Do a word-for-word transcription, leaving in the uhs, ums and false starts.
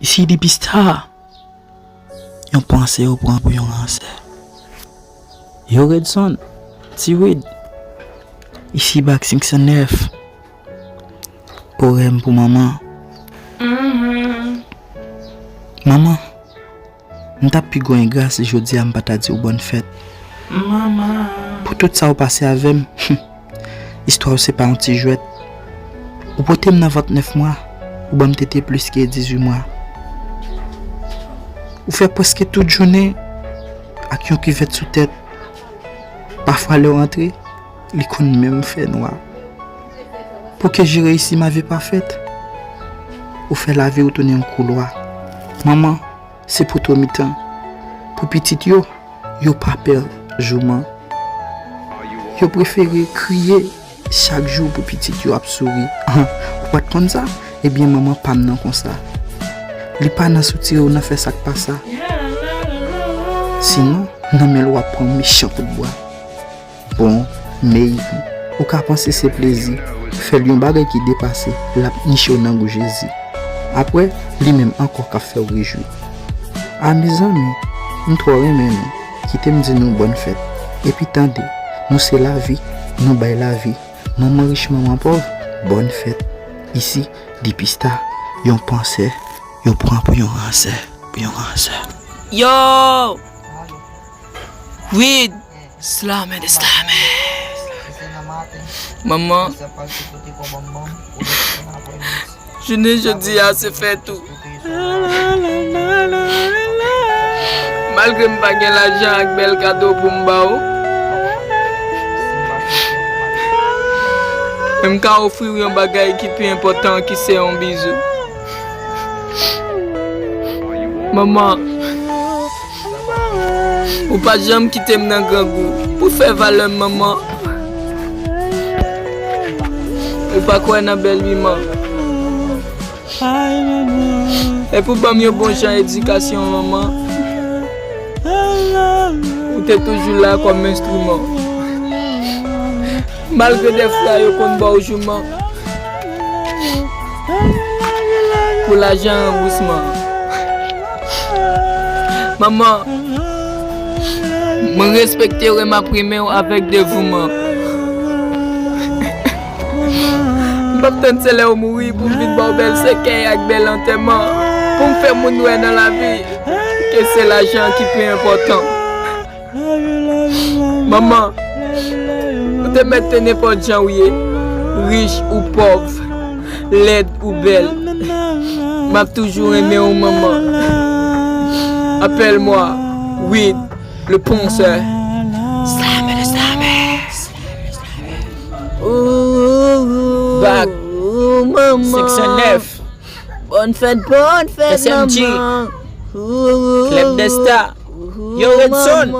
Isi D P Star. Yon pansè yo pran pou yon ransè. Yo Redson, Ti Wid. Isi Bak senk san nèf. Poèm pou manman. Manman, m t ap pi gwo engra si jodi a m pa ta di w bòn fèt. Manman. Pou tout sa w pase avè m, istwa w se pa yon ti jwèt. Ou pote m nan vant nèf mwa, ou ban m tete plis ke dizuit mwa. Ou fè prèske tout jounen ak yon kivèt sou tèt. Pafwa lè w antre, li konn menm fè nwa. Pou ke je reyisi ma vi pafèt, ou fè lavi w tounen yon koulwa. Manman, se poto mitan. Pou pitit yo, yo pa pè jouman. Yo prefere kriye chak jou pou pitit yo ap souri. Ou pa t konn sa? Ebyen, manman pa m nan konsa. Li pa nan soutire w nan fè sa k pa sa. Sinon, nan men l w ap pran mechan kout bwa. Bon, Meyik, ou ka panse se plezi, fè l yon bagay ki depase, l ap niche w nan gou Jezi. Apre, li menm ankò k ap fè w rejwi. A mezanmi, m twò renmen nou, kite m di nou bòn fèt. Epi tande, nou se lavi, nou bay lavi. Manman rich, manman pòv, bòn fèt. Isi, D P Star, yon pansè, yo pran pou yon ransè, pou yon ransè. Yo! Wid! Slamè de slamè. Manman. Jounen jodi a se fèt ou. Malgre m pa gen lajan ak bèl kado pou m ba w, men m ka ofri w yon bagay ki pi enpòtan, ki se yon bizou. Manman, ou pa janm kite m nan grangou pou fè valè m, manman. Ou pa kwè nan bèl iman. Epi w ban m yon bon jan edikasyon, manman. Ou te toujou la kòm enstriman. Malgre dèfwa yo konn ba w jouman pou lajan ranbousman. Manman, mwen respekte w e m ap renmen w avèk devouman. M p ap tann se lè w mouri pou m vin ba w bèl sèkèy ak bèl antèman, pou m fè moun wè nan lavi ke se lajan ki pi enpòtan. Manman, ou te mèt te nenpòt jan w ye, rich ou pòv, lèd ou bèl, m ap toujou renmen w, manman. Appelle-moi Wid, le penseur. Slamè de slamè. Bak senk san nèf. Bòn fèt, bòn fèt, S M G, manman. Club des Stars. Yo, Redson.